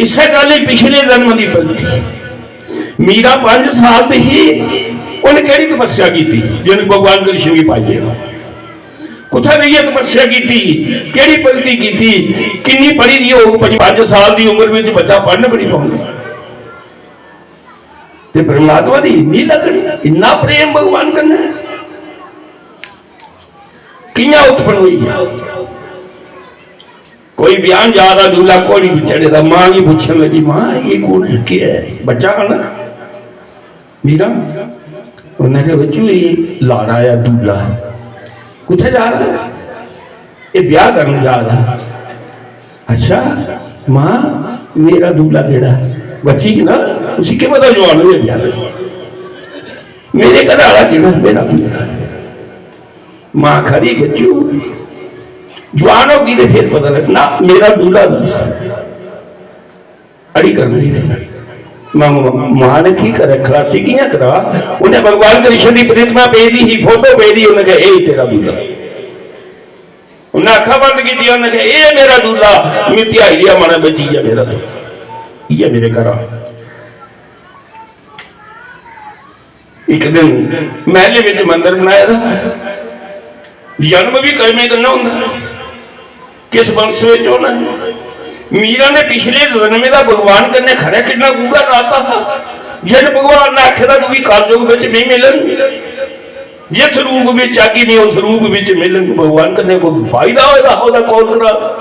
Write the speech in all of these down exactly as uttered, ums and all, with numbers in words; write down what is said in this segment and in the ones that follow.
इस्सै चाल्ली पिछले जन्म दी भक्ति। मीरा पंज साल दी ही, उन्हें केड़ी तपस्या की थी जिन्हें भगवान कृष्ण की पाई है? कुत्थै बेहियै तपस्या की थी, केड़ी भक्ति की थी? किन्नी पढ़ी दी होग? पंज साल दी उम्र में बच्चा पढ़न भी नहीं पाऊंगा। ते परमात्मा दी इन्नी लगन, इन्ना प्रेम भगवान कन्नै कियां उत्पन्न हुई? कोई ब्याह जा रहा, दूल्हा घोड़ी पर चढ़े दा, मां गी पूछन लगी, "मां, ये कौन है, क्या है?" बच्चा आना मीरा, उन्हें कहा, "बच्चू, ये लाड़ा या दूल्हा।" "कुत्थै जा रहा है?" "ये ब्याह करने जा रहा।" "अच्छा मां, मेरा दूल्हा केड़ा?" बच्ची की ना, उसी क्या पता जवान हो ब्याह। "मेरे घर आला केड़ा?" "मेरा दूल्हा।" मां खरी, "बच्चू, जवान होगी तो फिर पता लगना, मेरा दूल्हा दस।" अड़ी कर नहीं देना। मां, मां ने की करे, खलासी कियां करा? उन्हें भगवान कृष्ण की प्रतिमा पेदी ही, फोटो पेदी, उन्हें कहा, "ए तेरा दूल्हा।" उन्हें अखा बंद की, उन्हें कहा, "ए मेरा दूल्हा।" मित्या ही लिया, माना बची गया मेरा तो, ये मेरे घर आ। एक दिन महल्ले विच मंदिर बनाया था। जन्म भी कर्मे कन्नै होंदा। किस वंश विच होना है? मीरा ने पिछले जन्म दा भगवान कन्नै खरा कितना गूढ़ा नाता था। जिन भगवान ने आखे दा, "तुगी कलयुग विच नहीं मिलन, जिस रूप विच आगी, मैं उस रूप विच मिलन।" भगवान कन्नै कोई फायदा होएदा, होदा कौन करा?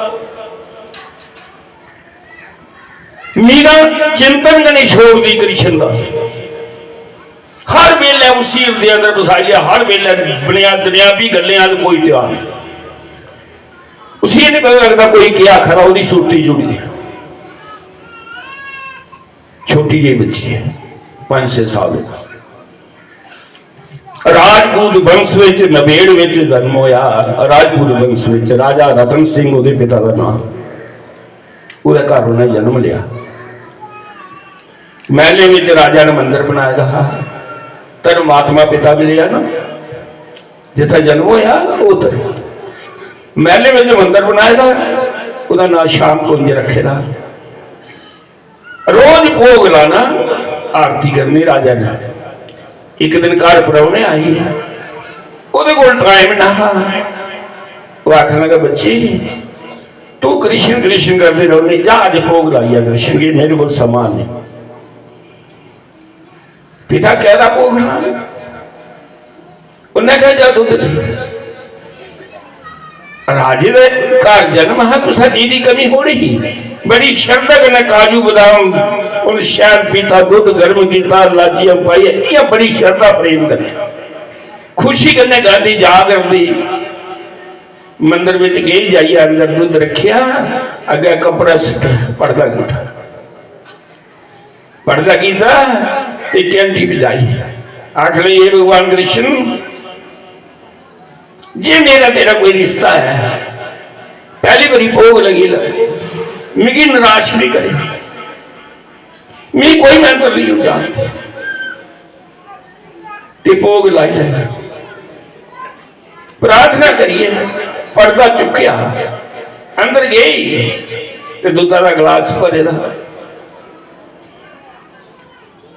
मीरा चिंतन गै नहीं छोड़दी कृष्ण दा। हर बेल्लै उसी हृदय अंदर बसाई लिया, हर बेल्लै दुनिया, दुनियावी गल्लें अल कोई ध्यान नहीं। उसी ये नहीं पता लगदा कोई क्या आखा दा, ओदी सुरती जुड़ी दी। छोटी जेही बच्ची है, पंज छे साल दी। राजपूत वंश विच, नबेड़ विच जन्म होया। राजपूत वंश विच राजा रतन सिंह ओदे पिता दा नाम। ओदे घर उन्हें जन्म लिया। महले विच राजा ने मंदिर बनाए दा हा। धर्मात्मा पिता मिलेआ ना, जित्थै जन्म होया, ओह् धर्म। महले विच मंदिर बनाए दा, ओहदा नां श्याम कुंज रखे दा। रोज भोग लाना, आरती करनी राजा ने। एक दिन घर परौहने आई है, ओहदे कोल टाइम ना हा। ओह आखन लगा, "बच्ची, तू कृष्ण कृष्ण करदे रौहने, जा अज्ज भोग लाइया कृष्ण गी, मेरे कोल समां नहीं।" पिता कहदा, "भोग ला।" उन्हें कहा, "जा दुद्ध दे।" राजे दे घर जन्म हा, कुसै चीज दी कमी थोड़ी ही। बड़ी श्रद्धा कन्नै काजू बदाम, उन शैल पीता, दुद्ध गर्म कीता, लाचियां पाइयै, इ'यां बड़ी श्रद्धा प्रेम कन्नै, खुशी कन्नै गांधी जा करदी। मंदिर विच गई, जाइयै अंदर दुद्ध रखेआ, अग्गै कपड़ा सुट्टेआ, पर्दा कीता। पर्दा कीता ते घंटी बजाई। आखन लगी, "हे भगवान कृष्ण, जे मेरा तेरा कोई रिश्ता है, पहली बारी भोग लगी लग, मिगी निराश भी करे, मिगी कोई मंत्र नहीं जानते।" ते भोग लाई लै। प्रार्थना करियै पर्दा चुक्केआ, अंदर गई ते दुद्धा दा गलास भरे दा।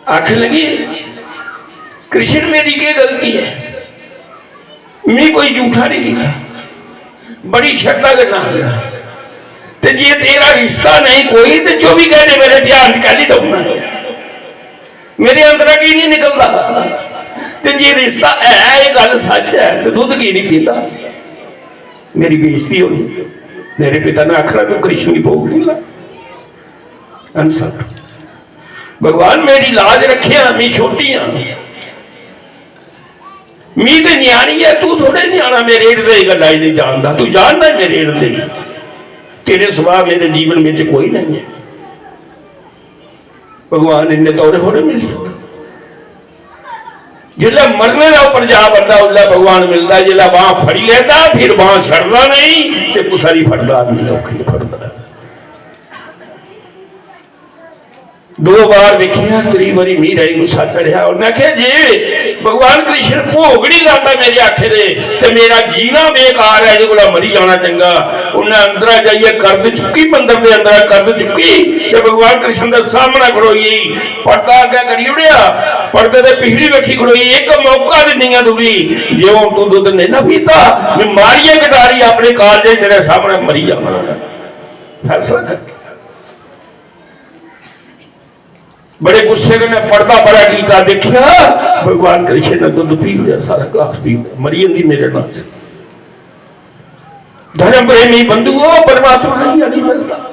आखन लगी, "कृष्ण, मेरी केह् गलती ऐ? में कोई झूठा नहीं कीता, बड़ी श्रद्धा कन्नै आखदा। ते जे तेरा रिश्ता नहीं कोई, ते चौबी घंटे मेरे ध्यान च कैल्ली रौह्ना? मेरे अंदरा की नहीं निकलदा? ते जे रिश्ता है, ये गल्ल सच है, ते दुद्ध की नहीं पींदा? मेरी बेइज्जती होनी।" मेरे पिता ने आखना, "तू कृष्ण की भोग नहीं ला।" अनसंत। भगवान, मेरी लाज रखेआ, मैं छोटी हां, मी ते न्याणी ऐ, तू थोड़े न्याणा, मेरे हिरदे दी गल्ला ही नहीं जानदा। तू जानदा है मेरे हिरदे दी? तेरे सिवा मेरे जीवन विच कोई नहीं है। भगवान इन्ने तौरे थोड़े मिली जंदे। जिसलै मरने दा उप्पर जा बंदा, उसलै भगवान मिलदा। जिसलै बांह फड़ी लैंदा, फिर बांह छड़दा नहीं, ते कुसै दी फड़दा नहीं, औखी फड़दा। दो बार दिक्खेआ, त्री बारी मीरा गी गुस्सा चढ़ेआ। उन्नै आखेआ, "जे भगवान कृष्ण भोग नहीं लांदा मेरे आखे दे, ते मेरा जीना बेकार ऐ, एह्दे कोला मरी जाना चंगा।" उन्नै अंदरा जाइयै करद चुक्की, मंदर दे अंदरा करद चुक्की ते भगवान कृष्ण दे सामनै खड़ोई गेई। पर्दा अग्गै करी ओड़ेआ, पर्दे दे पिछली बक्खी खड़ोई, "इक मौका दिन्नी आं तुगी, जे हून तू दुद्ध नेईं ना पीता, में मारियै कटारी अपने कालजे तेरे सामनै मरी जाना।" फैसला कर। बड़े गुस्से कन्नै पर्दा परा कीता, दिक्खेआ भगवान कृष्ण ने दुद्ध पी लिया, सारा ग्लास पी लिया, मरी जंदी मेरे नाल। धर्म प्रेमी बंधुओ, परमात्मा इ'यां नहीं मिलदा।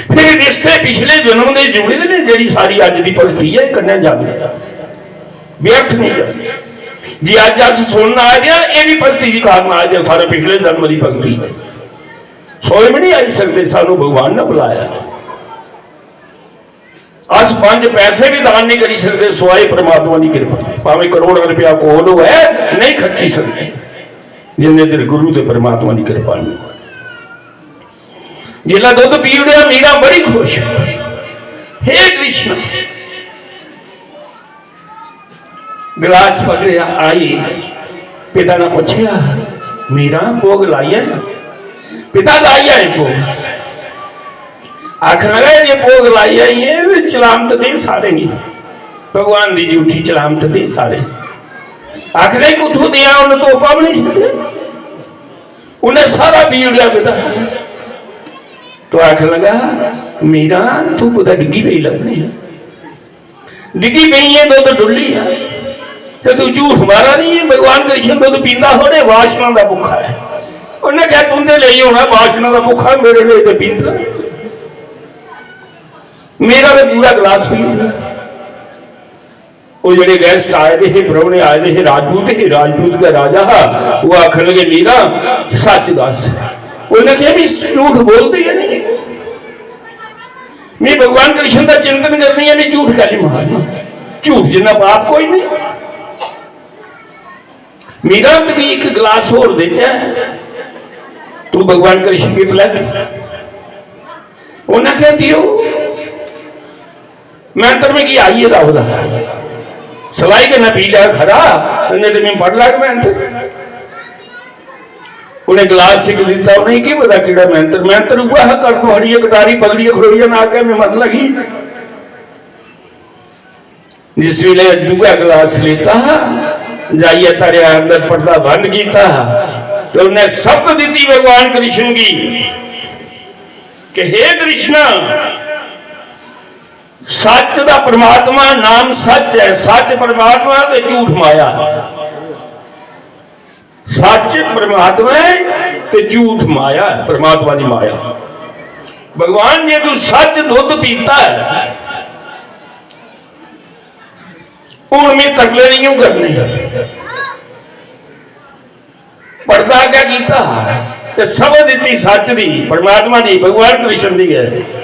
फिर रिश्ते पिछले जन्म दे जुड़े दे ने, जेह्ड़ी सारी अज्ज दी भक्ति ऐ, कन्नै जाने, व्यर्थ नहीं जाने। जे अज्ज अस सुनन आए दे आं, एह् भी भक्ति दी कारण आए दे आं, सारे पिछले जन्म दी भक्ति। सोए भी नहीं आई सकते, सानू भगवान ने बुलाया। अस पंज पैसे भी दान नहीं करी सकते, सिवाए परमात्मा की कृपा। भावें करोड़ां रुपया कोल होऐ, नहीं खर्ची सकते, जिन्ने चिर गुरु ते परमात्मा की कृपा नहीं। जिसलै दुद्ध पी ओड़ेआ, मीरा बड़ी खुश। हे कृष्ण, गिलास पकड़ेआ, आई। पिता ने पुच्छेआ, "मीरा, भोग लाई आए?" पिता, "लाई आए भोग।" आखन लगा, "जे भोग लाई आई ऐ, ते चलामत दे सारे गी।" भगवान दी झूठी चलामत दे सारे। आखन लगा, "कुत्थों देआं, उन्नै तोपा भी नहीं छड्डेआ, उन्नै सारा पी ओड़ेआ पिता।" तो आखन लगा, "मीरा, तू कुतै डिग्गी पेई लब्भनी ऐ।" डिग्गी पेई ऐ, दुद्ध डुल्ली आ, ते तू झूठ मारा नी ऐ। भगवान कृष्ण दुद्ध पींदा थोड़े, वासना दा भुक्खा ऐ। उन्नै क्या तुंदे लेई होना वासना दा भुक्खा, मेरे लेई ते पींदा। मेरा ते पूरा गिलास पी लिया। वो जेह्ड़े guest आए दे हे, परौह्ने आए दे हे, राजपूत हे, राजपूत का राजा हा, वो आखन लगे, "मीरा, सच दस।" उन्नै क्या, "भी झूठ बोलदी है नहीं।" मैं भगवान कृष्ण का चिंतन करनी है, मैं झूठ कैली मारना? झूठ जिन्ना पाप कोई नहीं। मीरा, तुगी एक गिलास होर देचै, तू भगवान कृष्ण की पिलागी? उन्नै क्या दियो, मैं तो मिगी आई गेदा ओह्दा, सलाई कन्नै पी लै खरा, नहीं तो मैं पढ़ लैग मैं तो। उन्हें गिलास इक दिता, उन्हें की पता केड़ा मंत्र, मंत्र उऐ हा, कर थुआड़ी इक तारी पकड़ियै खड़ोई जाना, अग्गें में मरन लगी। जिस वेले दूआ गिलास लेता, जाइयै धरेआ, अंदर पर्दा बंद कीता, ते उन्हें शब्द दिती भगवान कृष्ण गी कि हे कृष्णा, सच दा परमात्मा नाम सच है, सच परमात्मा ते झूठ माया। सच परमात्मा है ते झूठ माया है, परमात्मा की माया। भगवान, जे तू सच दुद्ध पीता है, हुण मैं तरले नहीं हूं करने। पर्दा क्या कीता? ते सभा दित्ती सच दी, परमात्मा दी, भगवान कृष्ण दी है।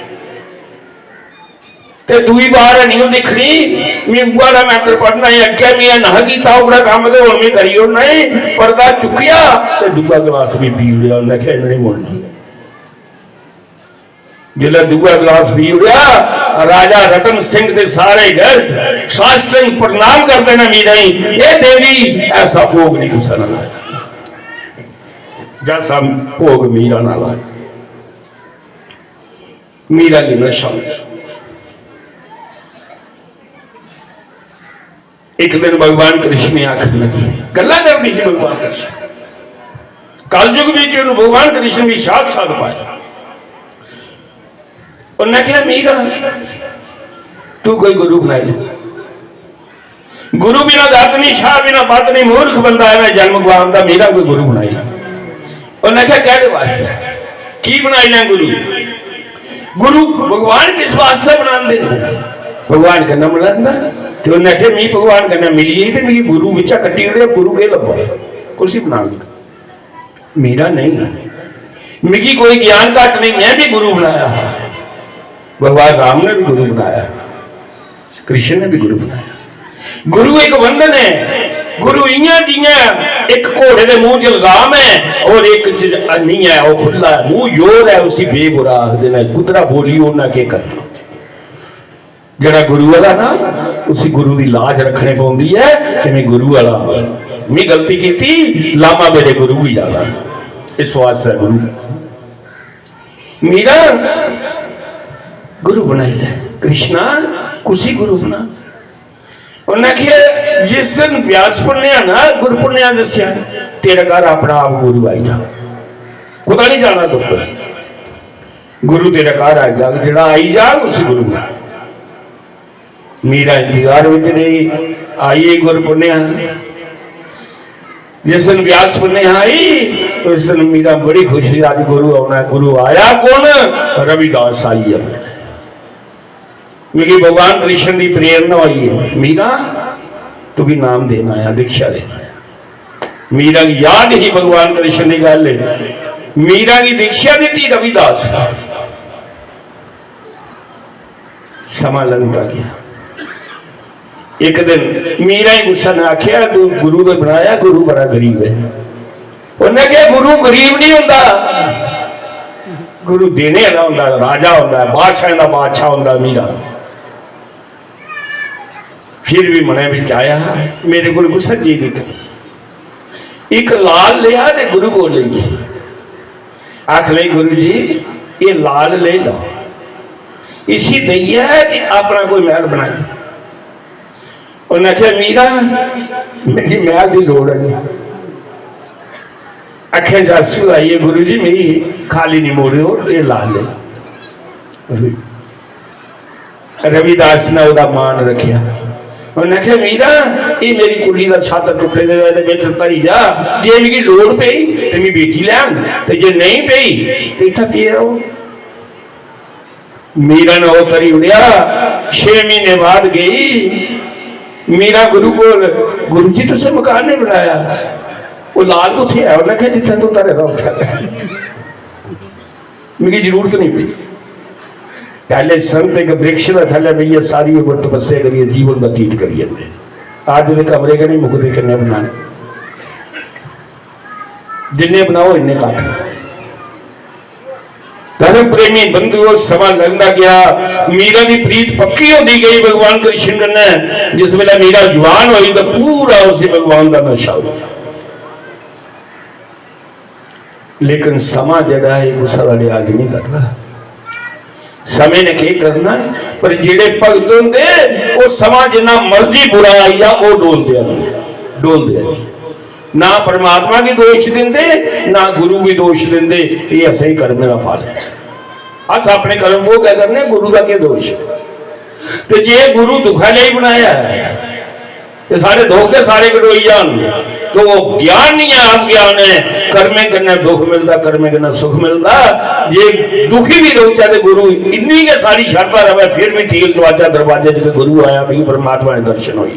ते दूई बार नहीं दिखनी, मैं उ'आ दा मंत्र पढ़ना है, अग्गें मैं ना कीता ओकड़ा कम्म ते हुण मैं करी ओड़ना है। पर्दा चुक्केआ ते दूआ गलास भी पी लिया, उन्नै आखेआ, "इन्ना नहीं मुड़ना।" जिसलै दूआ गलास पी ओड़ेआ, राजा रतन सिंह दे सारे गैस्ट साष्टांग प्रणाम करदे ने मीरा गी, "ए देवी, ऐसा भोग नहीं कुसै ने लाया, जैसा भोग मीरा ने लाया।" मीरा गी नशा लग्गा। एक दिन भगवान कृष्ण ने आखन लगे, गल्ला करदी ही भगवान कृष्ण, कलयुग विच उन्हें भगवान कृष्ण भी साक्षात पाया। उन्हें कहा, "मीरा, तू कोई गुरु बनाई ले। गुरु बिना गत नहीं, शाह बिना पत नहीं, मूर्ख बंदा है, मैं जन्म गवांदा, मेरा कोई गुरु बनाई ले।" उन्हें कहा, "कहदे वास्ते? की बनाई लें गुरु?" गुरु भगवान किस वास्ते बनांदे न? भगवान कन्नै मिलन दा। ते उन्नै आखेआ, "मी भगवान कन्नै मिली गेई ते मिगी गुरु बिच्चा कट्टी ओड़ेआ, गुरु केह् लब्भा? कुसी बनांदे?" मेरा नहीं, मिगी कोई ज्ञान घट नहीं, मैं भी गुरु बनाया हा। भगवान राम ने भी गुरु बनाया, कृष्ण ने भी गुरु बनाया। गुरु एक बंधन है। गुरु इयां जियां एक घोड़े दे मुंह च लगाम है और एक च नहीं है, वो खुला है, मुंह जोर है, उसी बेगुरा आखदे ने, गुदरा बोली उन्हें के करना। जेह्ड़ा गुरु आह्ला ना, उसी गुरु दी लाज रक्खनी पौंदी ऐ कि मैं गुरु आह्ला आं। मैं गलती कीती, लामा मेरे गुरु गी जाना। इस वास्तै गुरु, मीरा गुरु बनाई लै। कृष्णा, कुसी गुरु बना? उन्नै आखेआ, जिस दिन व्यास पुन्नेआ ना, गुरु पुन्नेआ दस्सेआ, तेरे घर अपना आप गुरु आई जा, कुतै नहीं जाना तुप्पे। गुरु तेरे घर आई जाग, जेह्ड़ा आई जाग उसी गुरु बना। मीरा इंतजार विच रेही, आई गुरु पुन्नेआ। जिस दिन व्यास पुन्नेआ आई, उस दिन मीरा बड़ी खुश हुई, अज गुरु औना ऐ। गुरु आया कौन? रविदास आई है। मिगी भगवान कृष्ण की प्रेरणा हुई है, मीरा, तुगी नाम देना आया, दीक्षा देना आया। मीरा की याद ही भगवान कृष्ण की गल है। मीरा की दीक्षा दी रविदास। समा लंघदा गया। एक दिन मीरा ही गुस्सा ने आख्या, "तू गुरु ने बनाया, गुरु बड़ा गरीब है।" उन्हें कहा, "गुरु गरीब नहीं होता, गुरु देने वाला होता, राजा होता है, बादशाह का बादशाह होता मीरा।" फिर भी मनै विच आया, "मेरे कोल कुसै चीज निं।" इक लाल लिया ते गुरु कोल लेई गे। आख लगी, "गुरु जी, ये लाल ले लो, इसी देइयै ते अपना कोई महल बनाई।" उन्हें आखेआ, "मीरा, मिगी महल दी लोड़ है नहीं।" अक्खें च आंसू आई गे, "गुरु जी, मिगी खाली नहीं मोड़ेओ, ये लाल ले लो।" रविदास ने ओहदा मान रखेआ। उन्हें आखेआ, "मीरा, ये मेरी कुड़ी दा छत्त टुट्टे दे, एहदे बिच धरी जा, जे मिगी लोड़ पेई ते मी बेची लैन, ते जे नेईं पेई ते इत्थै पिए रहो।" मीरा ने ओह करी ओड़ेआ। छे महीने बाद गई मीरा गुरु कोल, "गुरु जी, तुसें मकान नहीं बनाया, ओह लाल कुत्थै ऐ?" उन्हें आखेआ, "जित्थै तू धरे दा उत्थै।" मिगी जरूरत नहीं पई। पहले संत एक वृक्ष दे थल्ले बेहियै सारी उम्र तपस्या करियै जीवन बतीत करी जंदे। अज्ज दे कमरे गै नहीं मुकदे, किन्ने बनाने? जिन्ने बनाओ, इन्ने घट। धर्म प्रेमी बंधुओ, समा लंघदा गया। मीरा दी प्रीत पक्की होंदी गई भगवान कृष्ण कन्नै। जिस वेले मीरा जवान होई, तो पूरा उसी भगवान का नशा हो गया। लेकिन समा जेह्ड़ा है, कुसै दा लिहाज नहीं करदा। समें ने केह् करना है? पर जेह्ड़े भगत होंदे, ओह् समा जिन्ना मर्जी बुरा आई जा, ओह् डोलदे नहीं, डोलदे नहीं। ना परमात्मा गी दोष दिंदे, ना गुरु गी दोष दिंदे। ये असें कर्में दा फल है। अस अपने कर्म भोगै करने, गुरु दा केह् दोष? ते जे गुरु दुखै लेई बनाया है, ते सारे दुख गै सारे कटोई जान। तो वो ज्ञान नहीं है, अज्ञान है। कर्में कन्नै दुख मिलदा, कर्में कन्नै सुख मिलदा। जे दुखी भी रौहचै ते गुरु इन्नी गै सारी शरधा रवै, फिर भी तीर चुआचै दरवाजे च कि गुरु आया, मिगी परमात्मा दे दर्शन होए।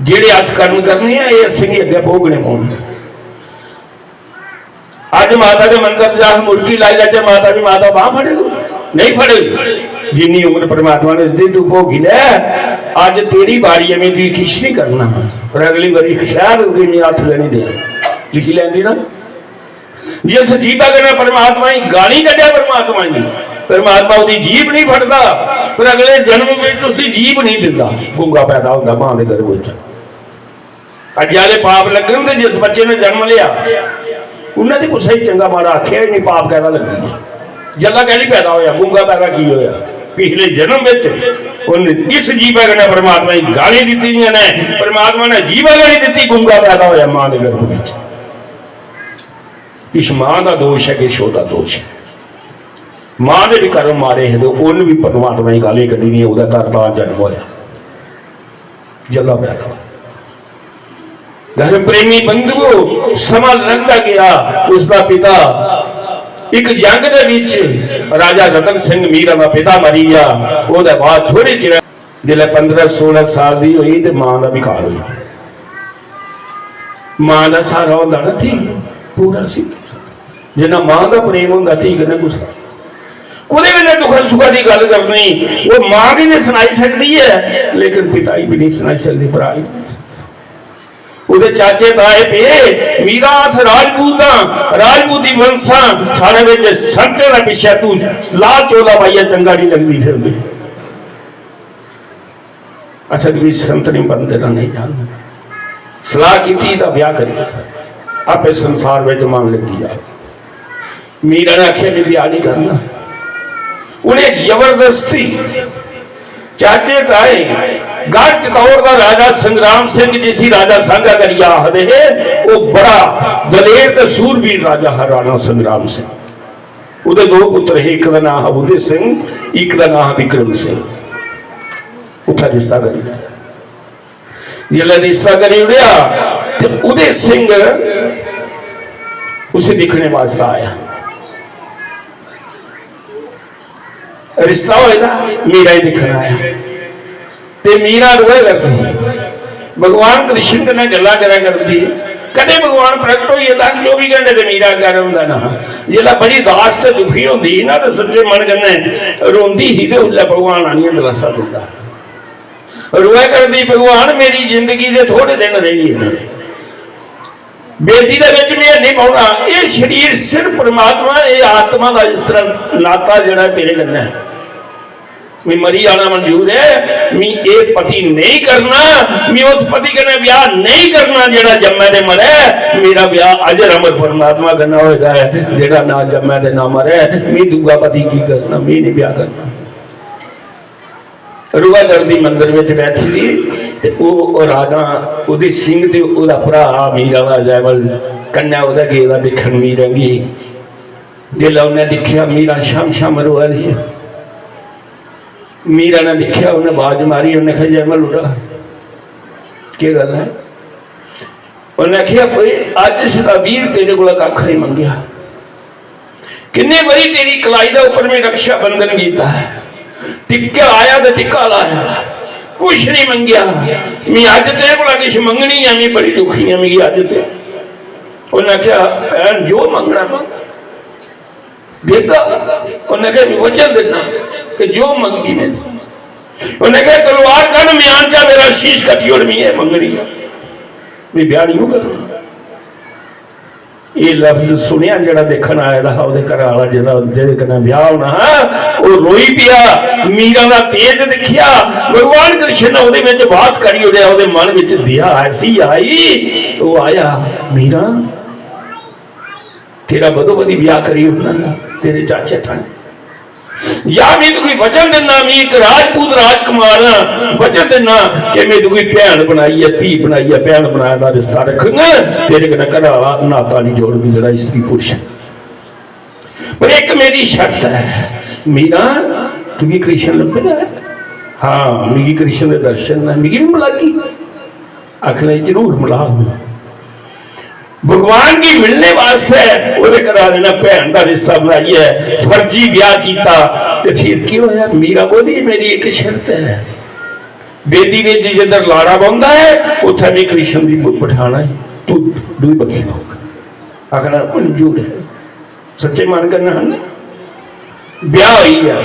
जेह्ड़े अस कर्म करने आं, एह् असेंगी अग्गें भोगने पौने। अज्ज माता दे मंदर जा मुड़की लाई लैचे, माता जी, माता बांह फड़े, नहीं फड़े। जिन्नी उम्र परमात्मा ने दी, तू भोगी ले। अज्ज तेरी बारी है, मैं तुगी किश नहीं करना, पर अगली बारी शैर तुगी मैं हत्थ लेने दे, लिखी लैंदी ना। जिस जीभा कन्नै परमात्मा गी गाली कड्ढै, परमात्मा गी, परमात्मा ओह्दी जीभ नहीं फड़दा, पर अगले जन्म विच उसी जीभ नहीं दिंदा। गूंगा पैदा होंदा मां दे गर्भ विच। अज्जै आह्ले पाप लग्गन ते जिस बच्चे ने जन्म लेआ, उन्नै ते कुसै गी चंगा माड़ा आखेआ ही नहीं, पाप कैह्दा लग्गी गेआ? जल्ला कैह्ली पैदा होया? गूंगा पैदा की होया? पिछले जन्म विच उन्न इस जीभा कन्नै परमात्मा गी गालीं दित्ती दियां ने, परमात्मा ने जीभा गै नहीं दित्ती, गूंगा पैदा होया मां दे गर्भ विच। किश मां दा दोष है, किश ओह्दा दोष है। मां दे भी कर्म माड़े हे ते उन्न भी परमात्मा गी गालीं कड्ढी दियां, ओह्दा घर तां जन्म होया, जल्ला पैदा होया। धर्म प्रेमी बंधुओ, समां लंघदा गया। उसदा पिता इक जंग दे विच राजा रतन सिंह मीरा दा पिता मरी गया। ओह्दे बाद थोड़े चिर, जिसलै पंदरां सोलां साल दी होई ते मां दा विकार होया। मां दा सहारा होंदा ना धी, पूरा सी। जिन्ना मां दा प्रेम होंदा धी कन्नै कुसै, कुदै बेल्लै दुखा सुखा दी गल्ल करनी, ओह् मां गी ते सनाई सकदी ऐ, लेकिन पिता गी भी नहीं सनाई सकदी, भ्राऽ गी नहीं। ओह्दे चाचे ताए पे, "मीरा, अस राजपूत आं, राजपूती वंश आं, साढ़े बिच संतें दे पिच्छे तू लाल चोला पाइयै चंगा नहीं लगदी फिरदी।" असें भी संत नहीं बनदे ना, नहीं जानदे। सलाह कीती तां ब्याह करी, आपे संसार बिच मन लग्गी जा। मीरा ने आखेआ, "मैं ब्याह नहीं करना।" उ'नें जबरदस्ती चाचे ताए गढ़ चित्तौड़ दा राजा संग्राम सिंह, जिसी राजा सांगा करियै आखदे हे, ओह् बड़ा दलेर ते सूरबीर राजा हा राणा संग्राम सिंह। ओह्दे दो पुत्र हे, इक दा नांऽ हा उदय सिंह, इक दा नांऽ हा विक्रम सिंह। उत्थै रिश्ता करी, जिसलै रिश्ता करी ओड़ेआ ते उदय सिंह उसी दिक्खने वास्तै आया। रिश्ता होए दा, मीरा गी दिक्खन आया ते मीरा रोआ करदी, भगवान कृष्ण कन्नै गल्लां करा करदी। कदें भगवान प्रकट होई जंदा हा, चौबी घैंटे ते मीरा अग्गें रौंह्दा ना हा। जिसलै बड़ी उदास ते दुखी होंदी ही ना, ते सच्चे मन कन्नै रोंदी ही, ते उसलै भगवान आनियै दलासा दिंदा हा। रोआ करदी, "भगवान, मेरी जिंदगी दे थोड़े दिन रेही गे न, बेदी दे बिच में नहीं पौना। एह् शरीर सिर्फ परमात्मा, एह् आत्मा दा इस तरह नाता जेह्ड़ा तेरे कन्नै, मी मरी जाना मंजूर ऐ, मी एह् पति नहीं करना, मी उस पति कन्नै ब्याह नहीं करना जेह्ड़ा जम्मै ते मरै। मेरा ब्याह अजर अमर परमात्मा कन्नै होए दा ऐ, जेह्ड़ा ना जम्मै ते ना मरै। मी दूआ पति की करना, मी नहीं ब्याह करना।" रोआ करदी मंदर बिच बैठी दी, ते ओह्, ओह् राजा उदय सिंह ते ओह्दा भ्राऽ मीरा दा जैमल कन्नै ओह्दा गेदा दिक्खन मीरा गी। जिसलै उन्नै दिक्खेआ मीरा छम छम रोआ दी ऐ, मीरा ने दिक्खेआ, उन्नै बाज मारी, उन्नै आखेआ, "जैमल उठा, केह् गल्ल ऐ?" उन्नै आखेआ, "भाई, अज्ज सिवा वीर तेरे कोला कक्ख नहीं मंगेआ। किन्ने बारी तेरी कलाई दे उप्पर में रक्षा बंधन कीता ऐ, टिक्का आया ते टिक्का लाया, कुछ नहीं मंगेआ। मैं अज्ज तेरे कोला किश मंगनी ऐ, मैं बड़ी दुखी आं, मिगी अज्ज दे।" उन्नै आखेआ, "भैन, जो मंगना मंग, देगा।" उन्नै आखेआ, "मैं वचन दिन्ना कि जो मंगगी मैं।" उन्नै आखेआ, "तलवार कड्ढ, म्यान चा मेरा शीश कट्टी ओड़, मैं एह् मंगनी ऐ, मैं ब्याह नहीं करना।" एह् लफ्ज सुनेआ, जेह्ड़ा दिक्खन आए दा हा, ओह्दे घरै आह्ला, जेह्ड़ा, जेह्दे कन्नै ब्याह होना हा, ओह् रोई पेआ। मीरा दा तेज दिक्खेआ, भगवान कृष्ण ने ओह्दे बिच वास करी ओड़ेआ, ओह्दे मन बिच दया ऐसी आई, ओह् आया, "मीरा, तेरा बदोबदी ब्याह करी ओड़ना तेरे चाचे ताई।" या मैं तुगी वचन दिन्ना, मैं इक राजपूत राजकुमार हां, वचन दिन्ना कि मैं तुगी भैन बनाइयै, धी बनाइयै, भैन बनाए दा रिश्ता रखङ, तेरे कन्नै घरा दा नाता नहीं जोड़ङ, जेह्ड़ा स्त्री पुरुष ऐ। पर इक मेरी शर्त ऐ, मीरा, तुगी कृष्ण लब्भे दा ऐ? हां, मिगी कृष्ण दे दर्शन न, मिगी भी मिलागी? आखन लगी, "जरूर मिलाङ।" भगवान गी मिलने वास्तै ओह्दे घरा आह्ले ने भैन दा रिश्ता बनाइयै फर्जी ब्याह कीता। ते फिर केह् होया? मीरा बोली, "मेरी इक शर्त ऐ, बेदी बिच जिद्धर लाड़ा बौंह्दा ऐ, उत्थै में कृष्ण गी ब-, बठाना ऐ, तू दूई बक्खी बौह्ग।" आखना, "मंजूर ऐ।" सच्चे मन कन्नै हन। ब्याह होई गेआ।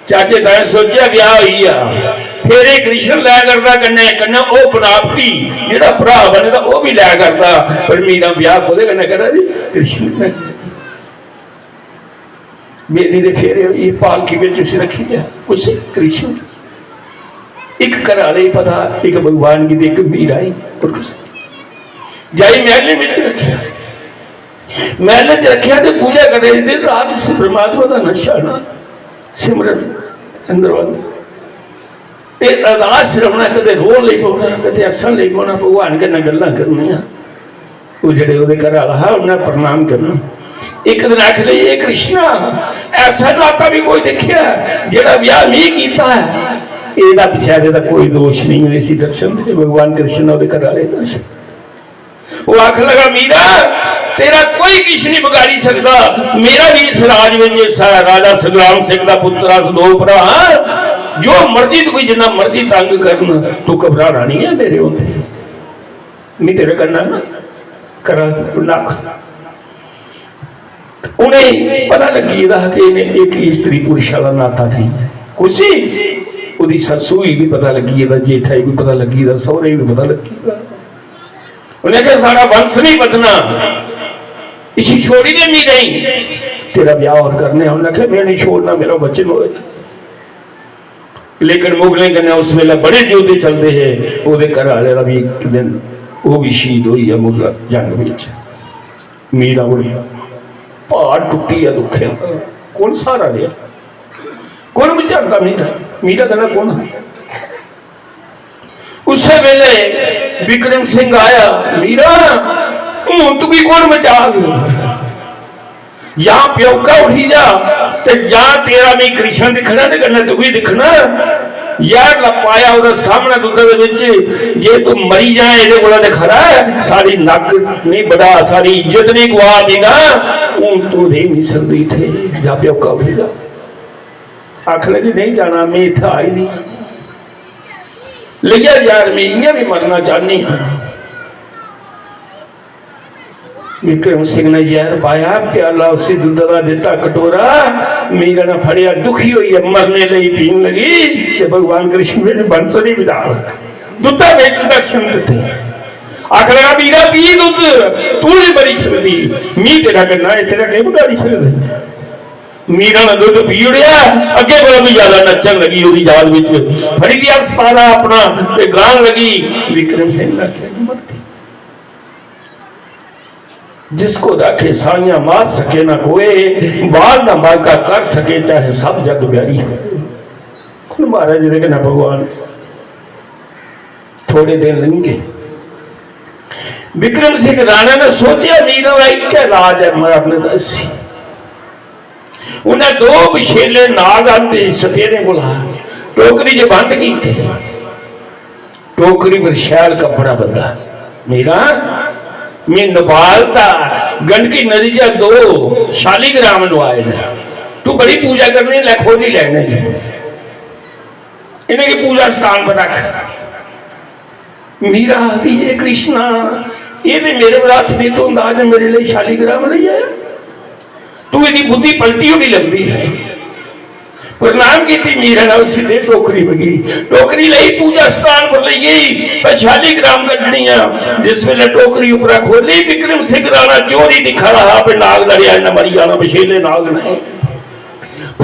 चाचे ताए सोचेआ ब्याह होई गेआ। फिर एह् कृष्ण लै करदा कन्नै, कन्नै ओह् बनावटी जेह्ड़ा भ्राऽ बने दा ओह् भी लै करदा। पर मीरा ब्याह कोह्दे कन्नै करा दी? कृष्ण कन्नै। बेदी दे फेरे होई, पालकी बिच उसी रक्खी लेआ। उसी कृष्ण, इक घरै आह्ले गी पता, इक भगवान गी ते इक मीरा गी, और कुसै गी। जाई मैह्लें बिच रक्खेआ। मैह्लें च रक्खेआ ते पूजा करै, दिन रात उसी परमात्मा दा नांऽ छाना, सिमरन, इंद्रवंद। ते अरदास श्रवणा, कदें रोन लगी पौना, कदें हस्सन लगी पौना, भगवान कन्नै गल्लां करनियां। ओह् जेह्ड़े ओह्दे घरै आह्ला हा, उन्नै प्रणाम करना। इक दिन आखन लगी, "हे कृष्णा, ऐसा नाता भी कोई दिक्खेआ जेह्ड़ा ब्याह में कीता ऐ? एह्दा बेचारे दा कोई दोष नहीं ऐ, इसी दर्शन दे।" भगवान कृष्ण ने ओह्दे घरै आह्ले गी दर्शन। ओह् आखन लगा, "मीरा, तेरा कोई किश नहीं बगाड़ी सकदा। मेरा भी इस राज बिच, इस राजा संग्राम सिंह दा पुत्र, अस दो भरा हां। जो मर्जी तुगी जिन्ना मर्जी तंग करन, तू घबराना नहीं ऐ मेरे होंदे। मैं तेरे कन्नै ना करां।" उ'नेंगी पता लग्गी गेदा हा कि इ'नें इक स्त्री पुरुष आह्ला नाता नेईं ऐ। कुसी? ओह्दी सस्सू गी बी पता लग्गी गेदा, जेठा गी बी पता लग्गी गेदा, सौह्रे गी बी पता लग्गी गेदा। उन्हें आखेआ, "साढ़ा वंश नहीं बधना, इसी छोड़ी दे मीरा गी, तेरा ब्याह होर करने आं।" उन्हें आखेआ, "मैं नहीं छोड़ना, मेरा वचन होए।" लेकिन मुगलें कन्नै उस वेले बड़े युद्ध चलदे हे, ओह्दे घरै आह्ले दा बी इक दिन ओह् बी शहीद होई गेआ मुगल जंग बिच। मीरा कोल प्हाड़ टुट्टी गेआ दुक्खें दा। कु'न स्हारा रेहा? कु'न बचांदा मीरा? मीरा कन्नै कु'न हा? उस्सै वेले विक्रम सिंह आया, "मीरा, हून तुगी कु'न बचाग? जां प्यौका उठी जा, ते जां तेरा मी कृष्ण दिक्खना ते कन्नै तुगी दिक्खना। जैह्र लपाया ओह्दे सामनै दुद्धै दे बिच, जे तू मरी जाए एह्दे कोला ते खरा ऐ, साढ़ी नक्क निं बड़ा, साढ़ी इज्जत निं गुआ मीरा, हून तू रेही निं सकदी इत्थै, जां प्यौका उठी जा।" आखन लगी, "नहीं जाना, में इत्थै आई दी। लेई जा यार, में इ'यां बी मरना चाह्न्नी आं।" विक्रम सिंह ने जैह्र पाया, प्याला उसी दुद्ध दा दित्ता, कटोरा। मीरा ने फड़ेआ, दुखी होइयै मरने लेई पीन लगी, ते भगवान कृष्ण ने बंसरी बजा लगा। दुद्धा बिच दर्शन दित्ते। आखन लगा, "मीरा, पी दुद्ध, तू नहीं मरी सकदी, मी तेरा कन्ना है, तेरा केह् बगाड़ी सकदे?" मीरा ने दुद्ध पी ओड़ेआ, अग्गें कोला भी ज्यादा नच्चन लगी, ओह्दी याद बिच फड़ी दिया सतारा अपना ते गान लगी, "विक्रम सिंह ने आखेआ, हिम्मत थी, जिसको राखे साइयां मार सके ना कोई, बार ना बांका कर सके, चाहे सब जग बैरी हो।" हुन महाराज जी दे कन्नै भगवान थोड़े दिन लंघे। विक्रम सिंह राणा ने सोचेआ, "मीरा दा इक्कै इलाज ऐ मरने दा, इसी।" उन्हें दो बछेले नाग आंदे सपेरें कोला, टोकरी च बंद कीते। टोकरी पर शैल कपड़ा बंधा। "मीरा, में नेपाल दा गंडकी नदी चा दो शालीग्राम नुआए न, तू बड़ी पूजा करनी, लै खोली लैने जी, इ'नेंगी पूजा स्थान पर रख।" मीरा आखदी, "हे कृष्णा, एह् ते मेरे पर हत्थ निं धोंदा, अज्ज मेरे लेई शालीग्राम लेई आया। तू एह्दी बुद्धि पलटी होनी लगदी है।" प्रणाम कीती मीरा ने, उसी दे टोकरी मंगी, टोकरी लेई पूजा स्थान पर लेई गेई, पर शालीग्राम कड्ढनियां। जिस वेले टोकरी उपरा खोली, विक्रम सिंह राणा चोरी दिक्खा रहा, पे नाग लड़ेआ, इन्नै मरी जाना, बछेले नाग ने।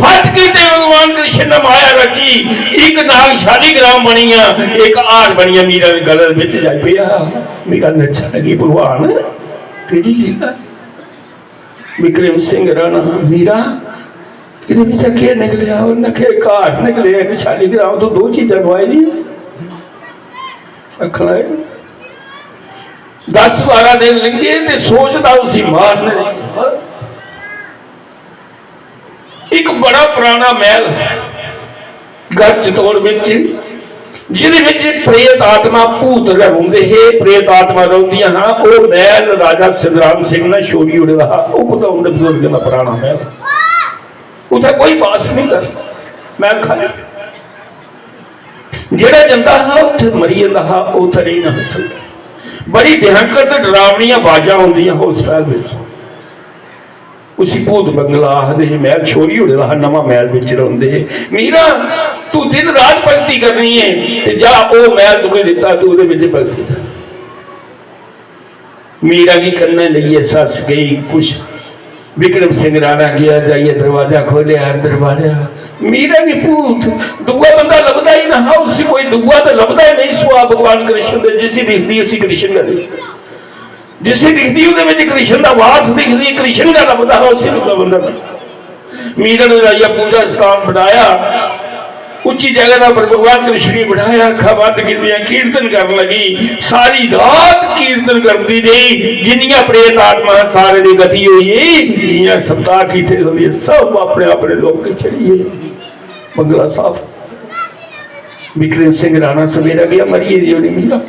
फट कीते भगवान कृष्ण ने माया रची, एक नाग शालीग्राम बनिया, एक हार बनिया, मीरा दे गले बिच जाई पेआ। मीरा नच्चन लगी, "भगवान, तेरी लीला।" विक्रम सिंह राणा, "मीरा, एह्दे बिच्चा केह् निकलेआ?" उन्नै आखेआ, "इक हार निकलेआ, इक शालीग्राम, तूं दो चीजां नुआई दियां।" आखन लगे, दस बारां दिन लंघे ते सोचदा उसी मारने दी। इक बड़ा पराना मैह्ल, गढ़ चित्तौड़ बिच, जिदे बिच प्रेत आत्मा, भूत गै रौंह्दे हे, प्रेत आत्मा रौंह्दियां हां। ओह् मैह्ल राजा संग्राम सिंह ने छोड़ी ओड़े दा हा। ओह् कुतै उं'दे बजुर्गें दा पराना मैह्ल, उत्थै कोई बास नहीं करदा। मैह्ल खाली। जेह्ड़ा जंदा हा, उत्थै मरी जंदा हा, उत्थै रेही ना सकदा। बड़ी भयंकर ते डरावनियां आवाजां औंदियां हा उस मैह्ल बिच। उसी भूत बंगला आखदे हे, मैह्ल छोड़ी ओड़े दा हा, नमां मैह्ल बिच रौंह्दे हे। "मीरा, तू दिन रात भगती करनी है, ते जा, ओह् मैह्ल तुगी दित्ता, तू ओह्दे बिच भगती कर।" मीरा गी कन्नै लेइयै सस्स गेई, कुछ विक्रम सिंह राणा गेआ, जाइयै दरवाजा खोलेआ, अंदर बाड़ेआ। मीरा गी भूत, दूआ बंदा लभदा ही ना हा, उसी कोई दूआ ते लभदा ही नहीं, सुआ भगवान कृष्ण दे, जिसी दिखदी उसी कृष्ण गै दिखदी। जिसी दिखदी, ओह्दे बिच कृष्ण दा वास दिखदी, कृष्ण गै लभदा हा उसी, दूआ बंदा नहीं। मीरा ने जाइयै पूजा स्थान बनाया, उच्ची जगह दा पर भगवान कृष्ण गी बनाया, अक्खां बंद कीतियां, कीर्तन करन लगी। सारी रात कीर्तन करदी रेही, जिन्नियां प्रेत आत्मा सारे दी गति होई गेई, जियां सप्ताह कीते होंदे, सब अपने अपने लोक चली गे। बंगला साफ। विक्रम सिंह राणा सवेरा गया, मरी गेदी होनी मीरा।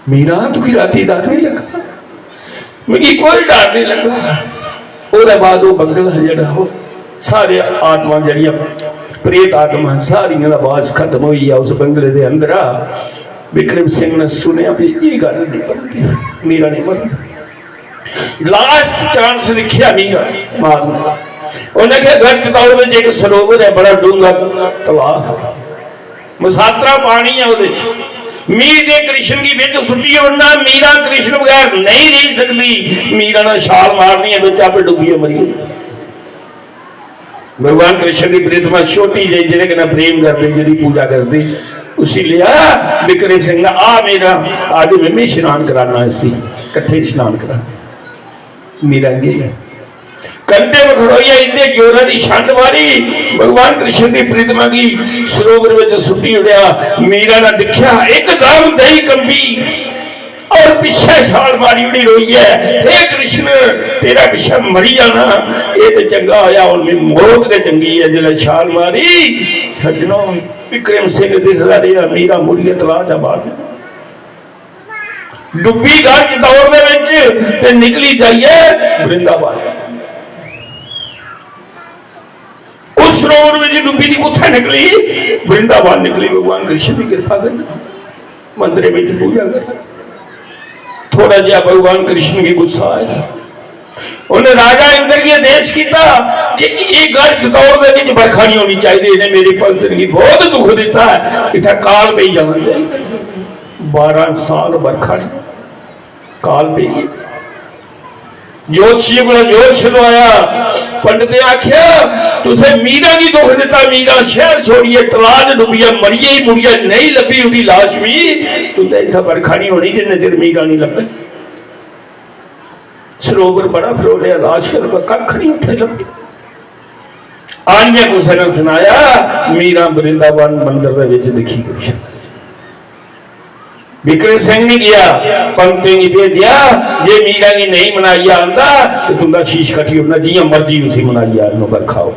"मीरा, तुगी राती डर नहीं लगा?" "मिगी कोई डर नहीं लगा।" ओह्दे बाद ओह् बंगला जेह्ड़ा, ओह् सारे आत्मा जेह्ड़ियां प्रेत आत्मा, सारियां दा बास खत्म होई गेआ उस बंगले दे अंदरा। विक्रम सिंह ने सुनेआ भी एह् गल्ल नहीं बनदी, मीरा नहीं मरना। लास्ट चांस दिक्खेआ मीरा मारने दा। उन्हें आखेआ, "गढ़ चित्तौड़ बिच इक सरोवर है, बड़ा डूंगा तलाऽ है, मसातरा पानी है ओह्दे च, मीर दे कृष्ण गी बिच सुट्टी ओड़ना। मीरा कृष्ण बगैर नेईं रेही सकदी। मीरा ने छाल मारनी ऐ, बिच आपे डुब्बियै मरी गेई। भगवान कृष्ण दी प्रितमा छोटी जेही, जेह्दे कन्नै प्रेम करदे, जेह्दी पूजा करदे, उसी लेआ विक्रम सिंह ने, "आ मीरा, अज्ज में भी स्नान कराना इसी, कट्ठे स्नान कराना।" मीरा गे कंढे पर खड़ोइयै इन्ने जोरा दी छंड मारी, भगवान कृष्ण दी प्रितमा गी सरोवर विच सुट्टी ओड़ेआ। मीरा ने दिक्खेआ, इकदम देही कंबी और पिच्छे छाल मारी ओड़ी, रोइयै, "हे कृष्ण, तेरा पिच्छे मरी जाना, एह् ते चंगा होया, हुन मी मौत गै चंगी ऐ।" जिसलै छाल मारी, सज्जनो, विक्रम सिंह दिखदा रेहा, मीरा मुड़ियै तलाऽ चा बाहर निकली। डुब्बी गढ़ चित्तौड़ दे विच ते निकली जाइयै वृंदावन। उस सरोवर विच डुब्बी दी कुत्थै निकली? वृंदावन निकली, भगवान कृष्ण दी किरपा कन्नै। मंदरे विच पूजा कर। थोड़ा जिहा भगवान कृष्ण गी गुस्सा आया। उन्हें राजा इंद्र गी आदेश किया कि ये गढ़ चित्तौड़ दे विच बरखा नहीं होनी चाहिए, इन्हें मेरे भगत गी बहुत दुख दिता है, इत्थे काल पेई जाना चाहिए। बारह साल बरखा नहीं, काल पेई गई। ज्योतिषी कोला ज्योतिष लवाया, पंडितें आख्या, "तुसें मीरा गी दुख दिता, मीरा शहर छोड़ियै तलाऽ च डुब्बियै मरियै ही मुड़ियै नहीं लब्भी, ओदी लाश भी, तुंदे इत्थै बरखा नहीं होनी जिन्ने चिर मीरा नहीं लब्भे।" सरोवर बड़ा फरोलेआ, लाश कल कक्ख नहीं उत्थे लब्भी। आनियै कुसै ने सनाया, "मीरा वृंदावन मंदर दे विच दिक्खी कृष्ण।" विक्रम सिंह नहीं गया, पंडितें गी भेजेआ, "जे मीरा गी नहीं मनाइयै आंदा ते तुंदा शीश कट्टी ओड़ना, जियां मर्जी उसी मनाइयै आनो, बरखा हो।"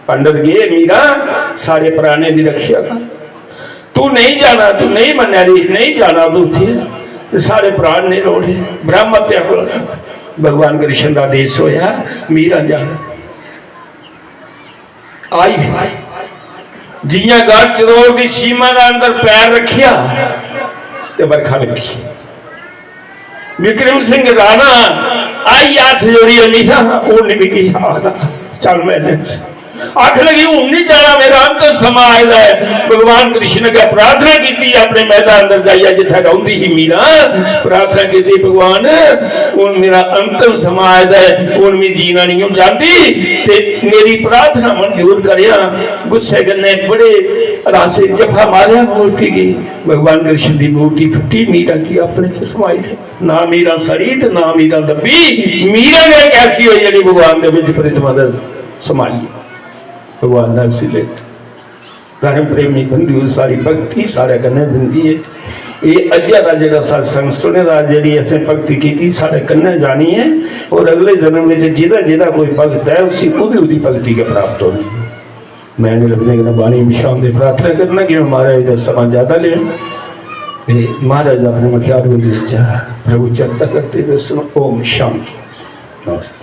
पंडित गए, "मीरा, साढ़े प्राणें दी रक्षा कर, तू नहीं जाना, तू नहीं मन्ना दी, नहीं जाना तू उत्थे, साढ़े प्राण नहीं रोड़े, ब्रह्म हत्या कोला।" भगवान कृष्ण का आदेश होया, मीरा जाना। आई, जियां गढ़ चित्तौड़ दी सीमा दे अंदर पैर रखेआ ते बरखा लगी। विक्रम सिंह राणा आई हत्थ जोड़ियै, "मीरा, हुन नहीं मिगी आखदा, चल मैहलें च।" आखन लगी, "हुन नहीं जाना, मेरा अंतिम समां आए दा है।" भगवान कृष्ण अग्गें प्रार्थना कीती, अपने महला अंदर जाइयै जित्थै रौंदी ही मीरा, प्रार्थना कीती, "भगवान, हुन मेरा अंतिम समां आए दा है, हुन मैं जीना नहीं हूं चाहती, ते मेरी प्रार्थना मंजूर करेआ।" गुस्से कन्नै बड़े रासे जफा मारेआ मूर्ति गी। भगवान कृष्ण दी मूर्ति फुट्टी, मीरा की अपने च समाई लेआ। ना मीरा सड़ी ते ना मीरा दब्बी, मीरा गै एक ऐसी होई जेह्ड़ी भगवान दे विच प्रितमा दा समाई। भगवान दा सिले धर्म प्रेमी बंधु, सारी भक्ति साढ़े कन्नै जिंदी है। ये अज्जा दा जेह्ड़ा सत्संग सुने दा, जेह्ड़ी असें भक्ति कीती, साढ़े कन्नै जानी है। और अगले जन्म विच जेह्दा जेह्दा कोई भक्त है, उसी ओह्दी ओह्दी भक्ति गै प्राप्त होनी है। मैं निरवधि कन्नै बाणी विश्राम दी प्रार्थना करना कि मैं महाराज दा समां ज्यादा लें। ते महाराज दा अपने मख्यार विच प्रभु चर्चा करते हुए सुनो। ओम शांति। नमस्कार।